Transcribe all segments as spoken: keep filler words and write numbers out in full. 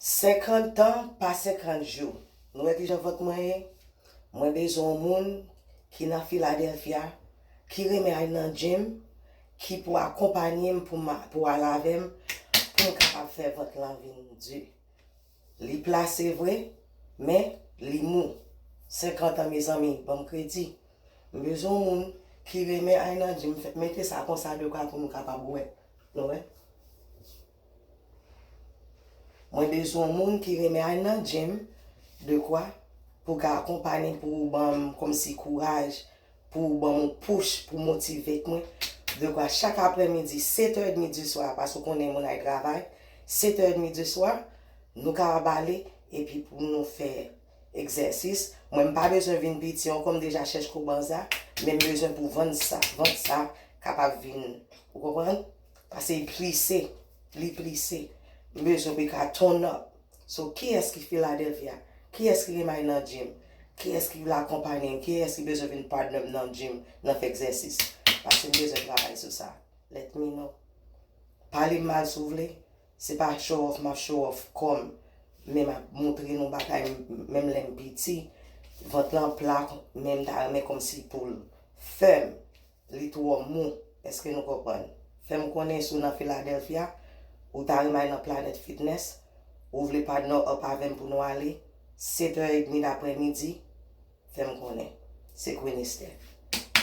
Senkant tan pa senkant jou. Nou wè kijan vant mwen ye? Mwen bezwen yon moun ki nan Philadelphia, ki renmen al nan gym, ki pou akonpanye m pou, ma, pou al avè m, pou m kapab fè vant lan vin di. Li plase vre, men li mou. Senkant an, mezanmi, ban m kredi. M bezwen yon moun ki renmen al nan gym, mete sa konsa dekwa pou nou kapab wè. Nou wè? Mwen bezwen yon moun ki renmen al nan gym, dekwa pou ka akonpanye, pou ban m kòmsi kouraj, pou ban m yon push, pou motive mwen. Dekwa chak aprèmidi, sèt è edmi di swa, paske w konnen moun al travay, sèt è edmi di swa, nou kapab ale, epi pou nou fè egzèsis. Mwen m pa bezwen vin piti ankò, m deja chèch kobanza, men m bezwen pou vant sa, vant sa kapab vin, ou konprann? Paske li plise, li plise. M bezwen pou li ka turn up. So, kiyès ki Philadelphia? Kiyès ki renmen al nan gym? Kiyès ki vle akonpanye m? Kiyès ki bezwen vin partner m nan gym, nan fè egzèsis? Paske m bezwen travay sou sa. Let me know. Pale m mal si w vle. Se pa show off m ap show off kò m, men m ap montre nou bagay, menm lè m piti, vant lan pla, men m ta renmen kòmsi pou l fèm, li twò mou. Èske nou konprann? Fè m konnen si w nan Philadelphia, ou ta renmen al nan Planet Fitness, ou vle partner up avè m pou nou ale, sèt è edmi daprèmidi, fè m konnen. Se Queen Esther.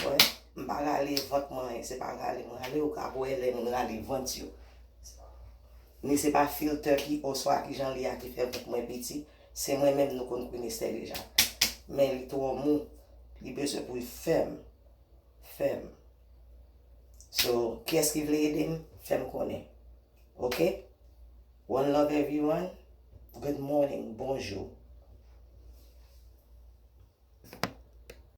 Wè, m pa rale vant mwen, se pa rale m rale, ou ka wè lè moun rale vant yo. Ni se pa filtè ki, oswa kijan li a ki fè vant mwen piti, se mwen menm nou konn Queen Esther deja. Men li twò mou, li bezwen pou l fèm, fèm. So, kiyès ki vle ede m, fè m konnen. Ok? One love everyone. Good morning, bonjou.